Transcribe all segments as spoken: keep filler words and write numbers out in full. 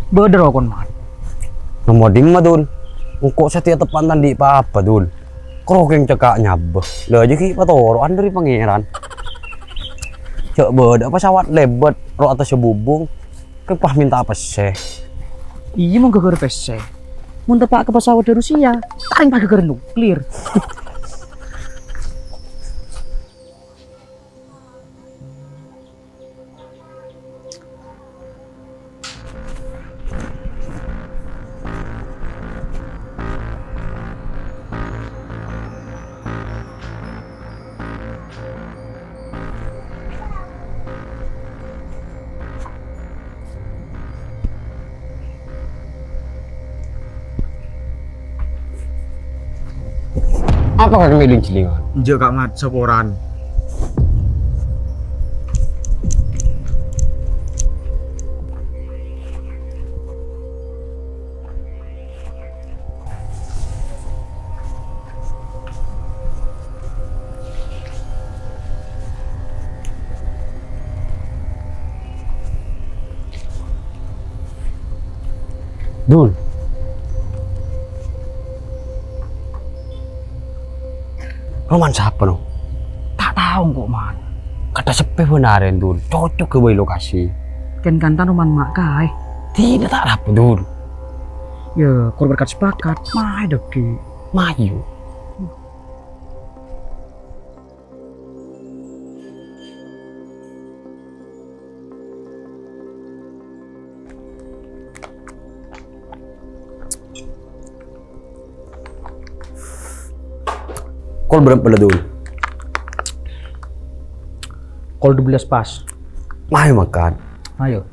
Bâdâ rokon, Man. Nemmo dimma, Dul? Engko' satèya teppa'na ta' andi' pa-apa, Dul. Karo kèng cekka' nyabâ. La, jâ' ghi' patoro'an dâri Pangèran. Jâ' bâdâ pesawat lèbât ro' attassa bubung, kèng pas mènta pèssè. Iyâ, mon ghâghâr pèssè. Mon teppa' ka pesawat dâri Rusia, ta' rèng pas ghâghâr nuklir. Apa kakè mè' ling-jhellingan? Enjâ', Ka' Mat, saporana. Dul. Romana sapa, no? Ta' tao engko', Man. Kadhâ' seppè bân arèn, Dul. Cocok ghâbây lokasi. Kèng kantan romana ma' kaè. Dinah ta' rabu, Dul. Yâ, kor berkat sepakat. Mayu dhâggi'. Mayu. Kol berapa la, Dul? Kol dua belas pas. Mayu makan. Ayo.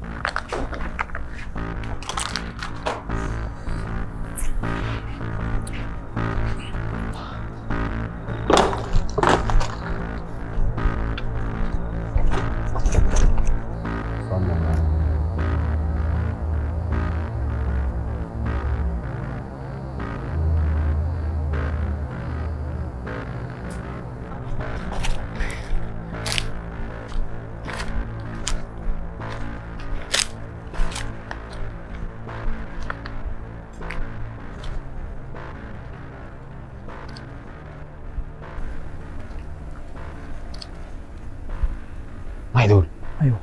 Ayo, Dul. Ayo.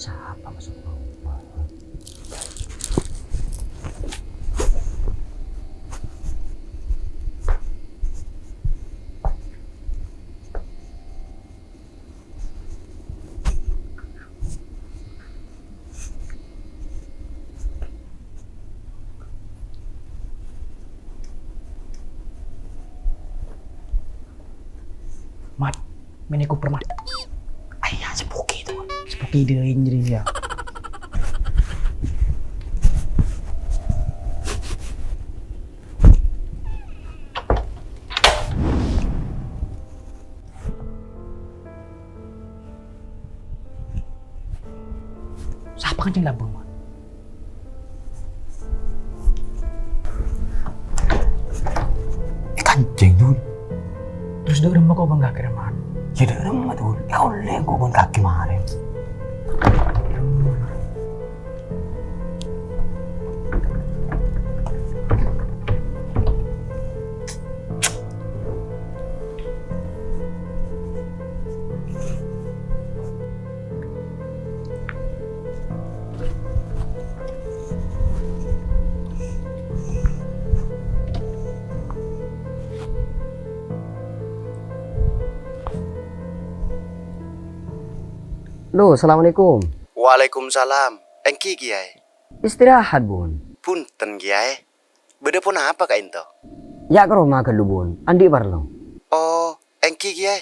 Sapa maksudmu? Mat, Mini Cooper, Mat. Ayya, spooky itu. Spooky deh, anjir, ya. Sapa kancèng labâng, Mat? Eh, kancèng, Dul. Terros dâ' remma kok bân kakè, Mat? Yâ, dâ' remma, Dul. Eh, ollè kok bân kakè marèn. Halo, assalamualaikum. Waalaikumsalam. Èngghi, Kèyaè. Istirahat, Bun. Bhunten, Kèyaè. Bâdâ ponapa ka'ènto? Yâ' ka roma ghâllu, Bun. Andi' parlo. Oh, èngghi, Kèyaè.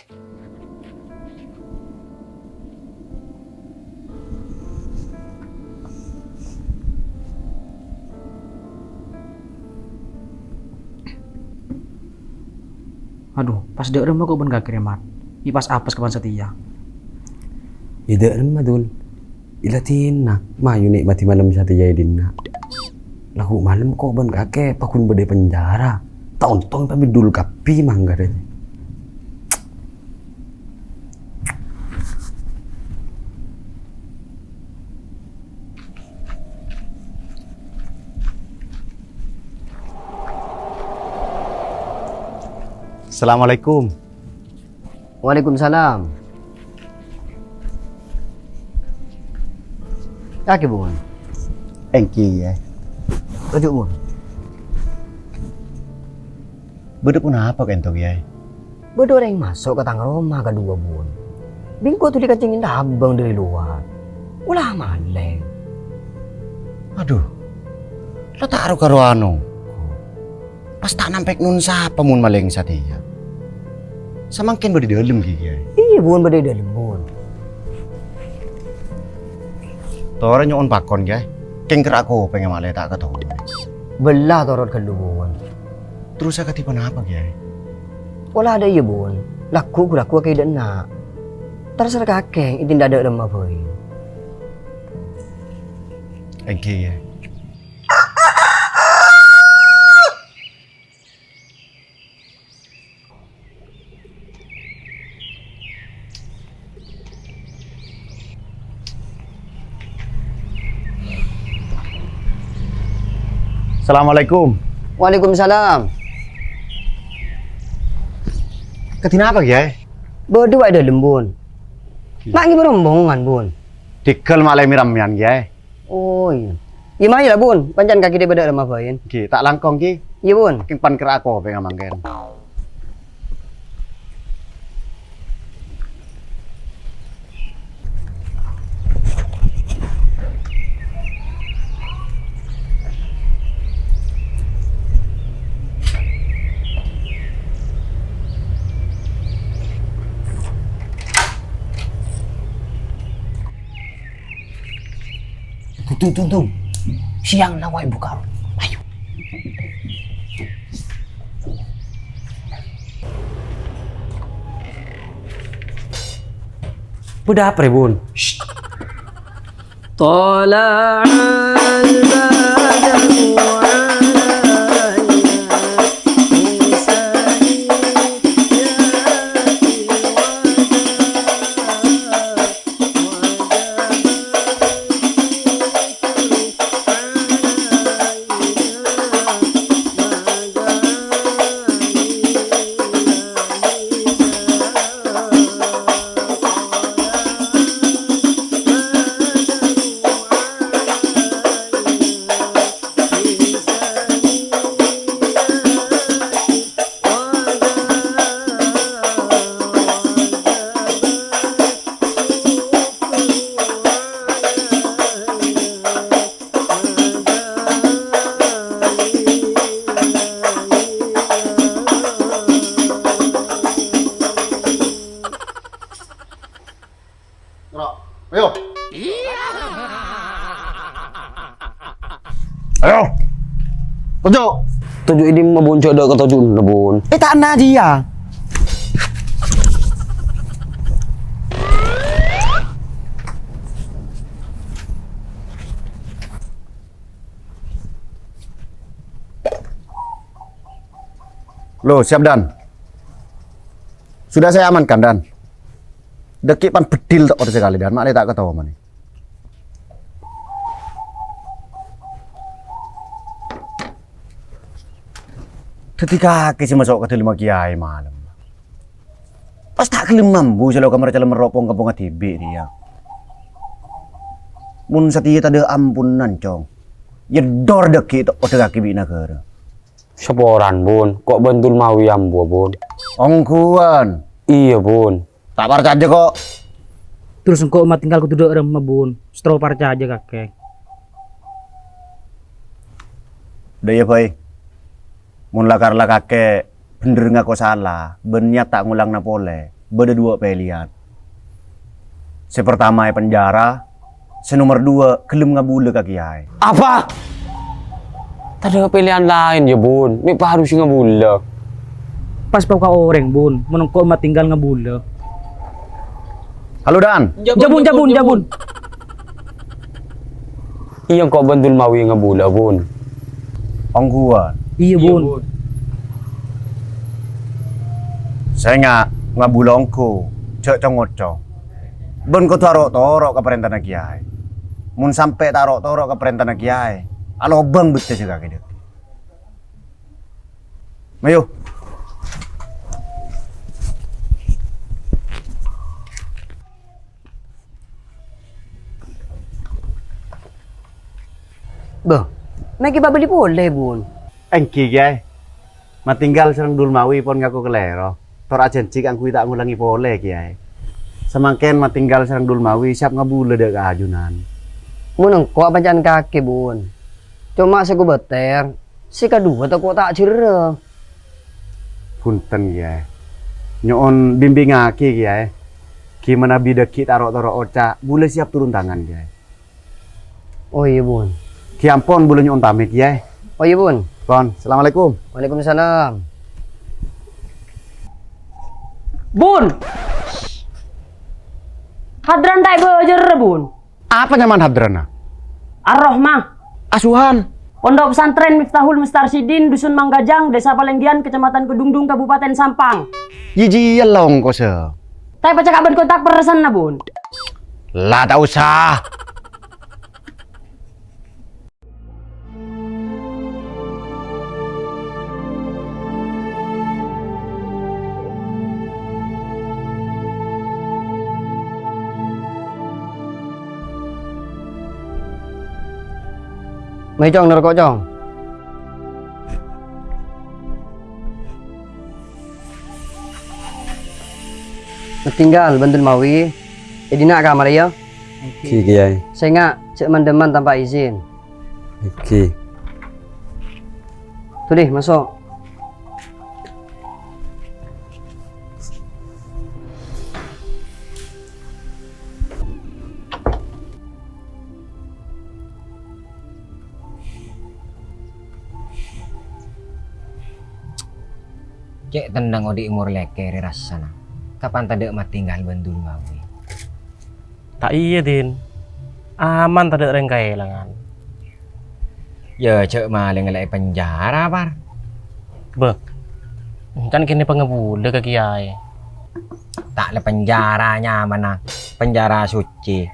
Adhu, pas dâ' remma ko' bân kakè rèya, Mat. Mè' pas apes ka bân satèya. Yâ dâ' remma, Dul. Ila dinna, mayu nè'madi malem satèya è dinna. Lagghu' malem ko' bân kakè pagghun bâdâ è penjara. Ta' ontong pamèddul kabbhi mangghâ rèya. Assalamualaikum. Waalaikumsalam. Kakè, Bun. Èngghi, Kèyaè. Toju', Bun. Bâdâ ponapa ka'ènto, Kèyaè? Bâdâ orèng maso' ka tang roma kadhuwâ, Bun. Bi' engko' dhuli kancèngè tabâng dâri lowar. Pola malèng. Adhu, la ta' ro-karowan ongghu. Pas ta' nampèk non sapa mon malèng satèya. Samangkèn bâdâ è dâlem ghi, Kèyaè? Iyâ, Bun, bâdâ è dâlem, Bun. Torè nyo'on pakon, Kèyaè. Kèng kerra' kopèngnga malè ta' kataowan. Bella torot ghâllu, Bun. Terros akadhi ponapa, Kèyaè? Pola adâ' iyâ, Bun. Lagghu' ghu-lagghu akè dâ' enna'. Terserra kakè ètindak dâ' remma bhâi. Èngghi, Kèyaè. Assalamualaikum. Waalaikumsalam. Kadhi napa, Kèyaè? Bâdâ bâ' è dâlem, Bun. Ma' ngibâ rombongan, Bun. Dhigghâl ma' lè mè-rammèyan, Kèyaè. Oh, iyâ. Iyâ, mayu la, Bun. Pancèn kakè dâ' bâdâ è dâlem bhâi. Ghi, ta' langkong, ghi. Iyâ, Bun. Kèng pan kerra' kopèngnga mangkèn. Tung, tung, tung, tung. Siang na wai buka. Ayo. Bâdâ apa, Bun? Shh. طلع البدر علينا من ثنيات الوداع. Ayo. Ayo. Toju'. Toju' ini mau boncok dek ke toju' na, Bun. Eh, tak na dia. Loh, siap, Dan. Sudah saya amankan, Dan. Dâgghi' pan beddhil ta' oḍâ sakalè, Dan. Ma'lè ta' kataowa manè. Dhâddhi kakè sè maso' ka dâlemma kèyaè malem. Pas ta' ghellem mambu sè lo' ka merca lemmer ropong kampongnga dhibi' rèya. Mon satèya tadâ' ampunan, Cong. Yèddor dâgghi' ta' oḍâ kakè bi' naghârâ. Saporana, Bun. Ko' bân Dul mawi ambu, Bun. Ongghuwân. Iyâ, Bun. Ta' parcajâ, ko'. Terros engko' ma' tèngghâl kodhu dâ' remma, Bun. Setro parcajâ kakè. Dâ' iyâ, Bhâi. Mon la-, la kakè bhendher ngako sala, bân nyat ta' ngolangana polè, bâdâ duwâ' pèlèyan. Sè partama èpenjara, sè nomer duwâ' ghellem ngabulâ ka kèyaè. Apa? Tadâ' pèlèyan laèn, yâ, Bun. Mè' pas harus ngabulâ. Pas pokok orèng, Bun. Mon engko' Matinggal ngabulâ. Halo, Dan. Jabun, jabun, jabun. Iyâ, engko' bân Dulmawi ngabulâ, Bun. Ongghuwân. Iyâ, Bun. Sènga' ngabulâ ongghu, jhâ' co-ngoco. Bân kodhu aro'-toro' ka parèntana kèyaè. Mon sampè' ta' ro'-toro' ka parèntana kèyaè, alobâng bâddhâ sè kakè dhâggi'. Mayu. Bâh, mè' ghi' pabâli polè, Bun? Èngghi, Kèyaè. Matinggal sareng Dulmawi pon ngako kalèro, tor ajhânjhi kaangghuy ta' ngolangè polè, Kèyaè. Samangkèn Matinggal sareng Dulmawi siap ngabulâ dâ' ka ajunan. Mon engko' apanca'an kakè, Bun. Coma sè kobâtèr, sè kaduwâ tako' ta' jhârâ. Bhunten, Kèyaè. Nyo'on bimbingngaghi, Kèyaè. Ghi manabi dhâggi' ta' ro'-toro' oca', bulâ siap turun tangan, Kèyaè. Oh, iyâ, Bun. Ghi ampon, bulâ nyo'on pamit, Kèyaè. Oh, iyâ, Bun. Pon, assalamualaikum. Waalaikumsalam. Bun! Hadran ta' èbâjâr, Bun. Apa nyamana hadranna? Ar-Rahmah. Asuhan? Pondok Pesantren Miftahul Mustarsyidin, Dusun Manggajang, Desa Palenggian, Kecamatan Kedungdung, Kabupaten Sampang. Jijiya la ongkosa. Ta' èpacaka'bân kontak persenna, Bun. La, ta' osa. Mayu, Cong, narko', Cong. Matinggal bân Dulmawi è dinna' kamarra, yâ. Èngghi, Kèyaè. Sènga', jhâ' man-dhimman tanpa izin. Èngghi. Duli, maso'. Cè' tennang odi' mor lèkèrè rassana. Kapan tadâ' Matinggal bân Dulmawi? Ta' iyâ, Din. Aman tadâ' rèng kaèlangan. Yâ, jhâ' malèngnga la è penjara, Par. Bâh, engkan kènè pangabulâ ka Kèyaè. Ta' la penjara nyamana, penjara suci.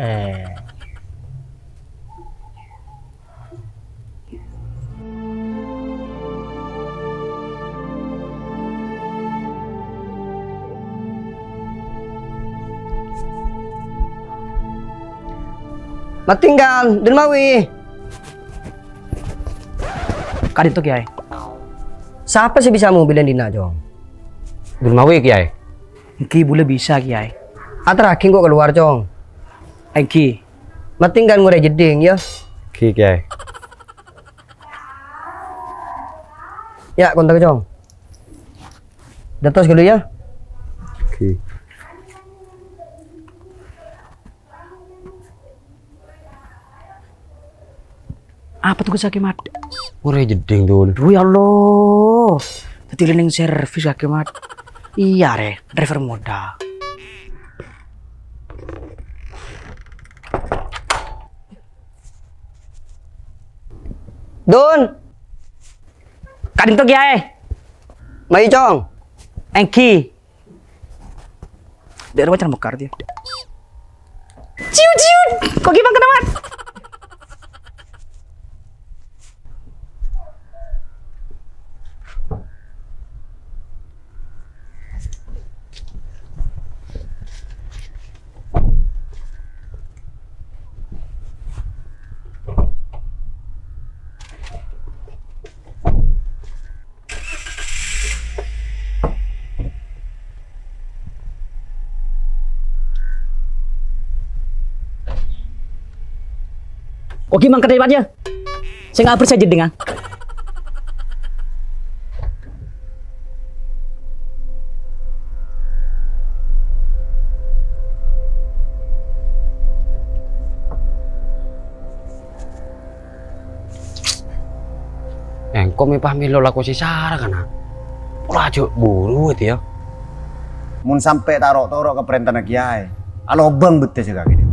Eh. Matinggal, Dulmawi. Ka'dinto, Kèyaè. Sapa sè bisa mobilan dinna', Cong? Dulmawi, Kèyaè. Èngghi, bulâ bisa, Kèyaè. Aterraghi engko' kalowar, Cong. Èngghi. Matinggal ngorè jeddhing, yâ. Èngghi, Kèyaè. Yâ, kontak, Cong. Dâtos ghâllu, yâ. Èngghi. Apa tugas Hakimat? Ngorè jeddhing, Dul. Duh, ya Allah. Tadi cleaning service Hakimat. Iyâ, rè, driver modal. Dun. Ka'dinto, Kèyaè. Mayu, Cong. Èngghi. Dek rumah cara mekar dia. Ciut, ciut. Kok gimana kena, Mat? Oke, mangkat dari dia. Saya nggak percaya dengan. Ko' mè' pas mèlo lako sè sara, kana'? Pola jhâ' buru, yâ. Mon sampè' ta' ro'-toro' ka parèntana kèyaè, alobâng bâddhâ sè kakè dâ'.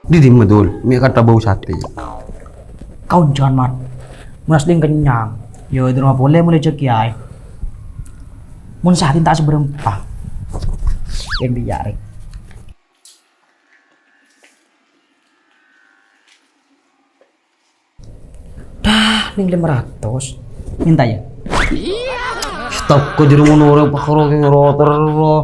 Dhi dimma, Dul? Mè' katta bâu satè. Kaonjhân, Mat. Mon Asli kennyang, yâ, è roma polè molaè jhâ' kèyaè. Mon satè ta' sabârâmpa. Kèng biyâ, rè. Dah, nèng lèma ratos. Mènta, yâ. Stok ko jero ngono ora pakaro ki ngero terro.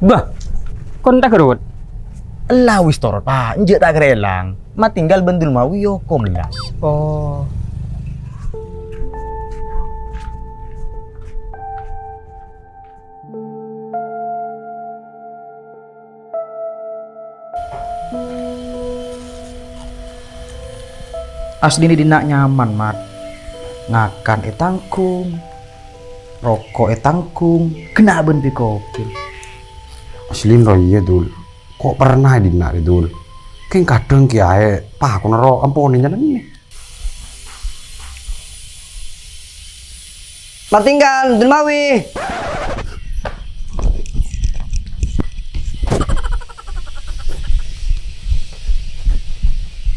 Bâh, kon ta' ghâruwât? Ella wis torot, Pa'. Enjâ' ta' kèra èlang. Matinggal bân Dulmawi okom èlang. Oh. Asli dhinna' nyaman, Mat. Ngakan ètangghung, roko' ètangghung, ghenna' bân bi-kobi. Asli rowa iyâ, Dul. Ko' perna è dhinna' rè, Dul. Kèng kadhâng kèyaè pakona ro amponè nyalennè. Matinggal, Dulmawi.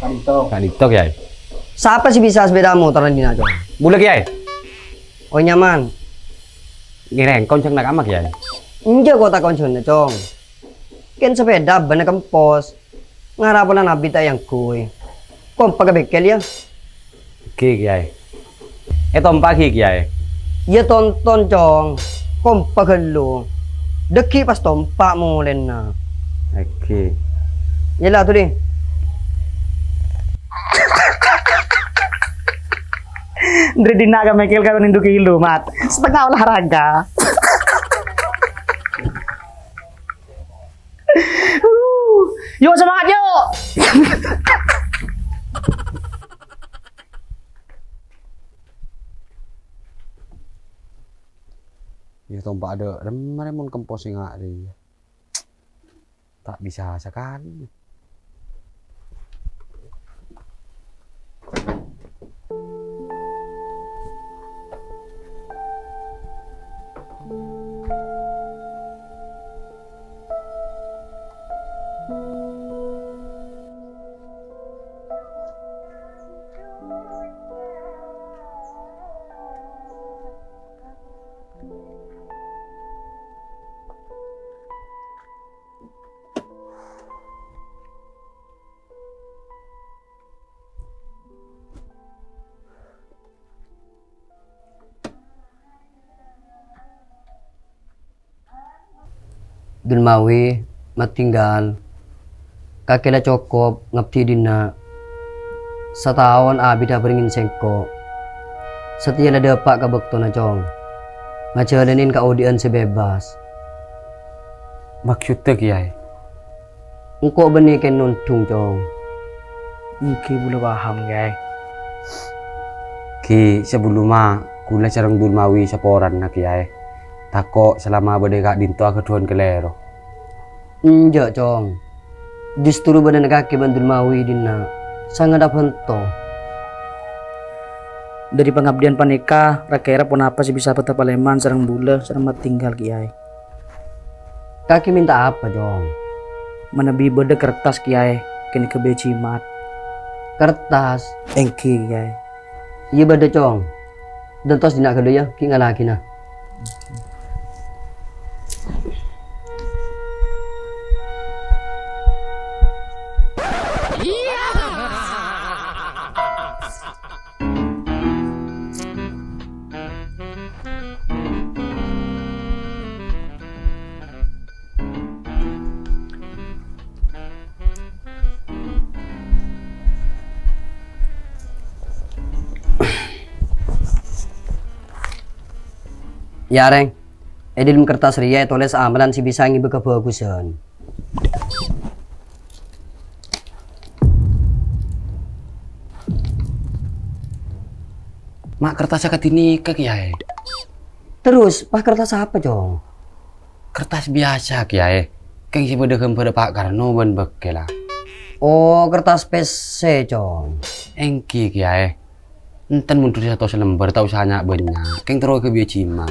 Ka'dinto. Ka'dinto, Kèyaè. Sapa sè bisa sepeda motor è dhinna', Cong? Bulâ, Kèyaè. Oh, nyaman. Ngèrèng konjhânna kamma, Kèyaè? Enjâ' ko' ta' konjhânna, Cong. Kèng sepeda bâ'na kempos. Ngara polana abit ta' èyangghuy. Kompa ka bengkel, yâ. Èngghi, Kèyaè. Ètompa'aghi, Kèyaè. Yâ, tonton, Cong. Kompa ghâllu. Dhâggi' pas tompa' molèna. Èngghi. Yâ la, tolè. Dâri dhinna' ka mèkkèr karo nèndhu kilu, Mat. Satengnga olahraga. Yo, semangat, yo. Yâ, tompa' adâ' remma rè mon kempos sè nga' rèya. Ta' bisa sakalè. Dulmawi, Matinggal. Kakè la cokop ngabdi dhinna'. Sataon abidhâ bârengngèn sèngko'. Satèya la dâpa' ka bâktona, Cong. Ngajhâlânin kaodi'ân sè bebas. Maksodda, Kèyaè? Engko' bânnè kèng nondhung, Cong. Èngghi, bulâ paham, Kèyaè. Ghi, sabellunna, kaulâ sareng Dulmawi saporana, Kèyaè. Tako' salama bâdâ è ka'dinto aghâdhuwân kalèro. Enjâ', Cong. Justru bâdâna kakè bân Dulmawi dinna' sanget abhânto. Dâri pangabdiyân panèka, ra-kèra ponapa sè bisa bâdâ palèman sareng bulâ sareng matinggal, Kèyaè? Kakè mènta apa, Cong? Manabi bâdâ kertas, Kèyaè, kènèka bâi jimat. Kertas? Èngghi, Kèyaè. Iyâ bâdâ, Cong. Dântos dinna' ghâllu, yâ, ghi' ngalaghina. Yâ, Rèng. È dhâlem kertas rèya ètolès amalan sè bisa ngibâ kabhâghusân. Ma' kertas akadhi nèka, Kèyaè. Terros, pas kertas apa, Cong? Kertas biyasa, Kèyaè. Kèng sè bâdâ ghâmbhârrâ Pa' Karno bân bâkkèlla. Oh, kertas pèssè, Cong. Èngghi, Kèyaè. Enten mon dhuli satos lembâr, ta' osa nya'-bânnya'. Kèng terro ghâbâyâ jimat.